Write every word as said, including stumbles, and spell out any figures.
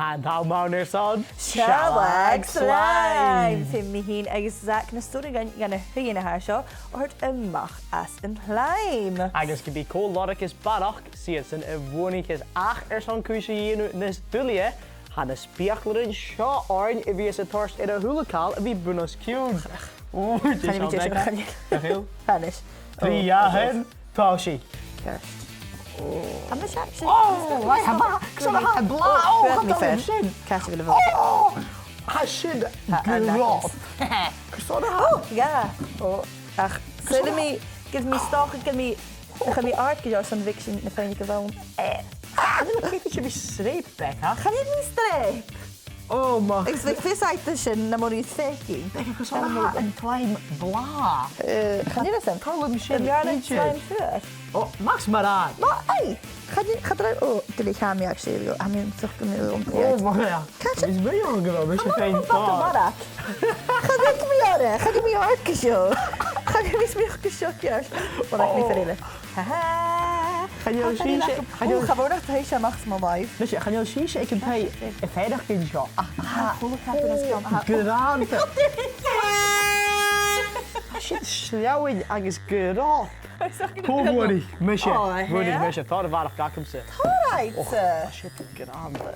An t-àm ann airson Sealladh Slime! Feumaidh mi fhìn agus Zach na stòiridhean dha na h-uighean a tha seo a thoirt a-mach às an t-slime. Agus gum bi co-lorg is barrachd siud san a bhuannaicheas, ach airson cùis a dhèanamh nas duilghe, tha na speuclairean seo oirnn a bhios a' toirt air a h-uile càil a bhith bun-os-cionn. Ò, chan eil mi deiseil, chan eil. Chan eil. Trì, dhà, aon, tòisich. Ceart. Tha mise actually... Ò, tha, tha, tha, tha, bla, ò, tha sin. Càit a bheil a' bhobhla? Ò, tha sin grod. Ò, yeah. Ò, ach, saoilidh mi, ged a bha mi stoc, ged a bha mi, ged a bha mi àrd gu leòr, 's ann a bhiodh sin na fèin gu bhonn. Eh, chan eil mi cinnteach gum bi sreap, Becca. Chan eil mi sreap. Ò, mo. Agus bhiodh fios agad sin nam biodh tu a' faicinn. Becca, cò às a tha an t-slime blàth? Eh, chan eil fhios agam. Tha mi a' smaoineachadh gur e slime fuar. Ò, Max Maran. Ma, aidh! Chan eil, chan eil, ò, duilich, tha mi actually, tha mi an dòchas gum bi mi... Ò, mo. Càit a... Is mi an gabh, is mi fèin. Chan eil mi orra, chan eil mi orra gu seo. Chan eil mi smaoineachadh gu seo ceart. Ò, rinn mi fear eile. Ha ha. Chan eil sibhse, chan eil... Ò, cha mhòr nach tèid seo a-mach às mo làimh. Nise, chan eil sibhse aig an taigh a' faireachdainn seo. Ach, ach, a h-uile càil a th' ann. Ò, grànda. Tha sin sleamhainn agus grod. Cò bhuannaich? Mise. Ò, bhuannaich mise. Tòrr a bharrachd agamsa. Tòrr agamsa. Ò, tha sin grànda.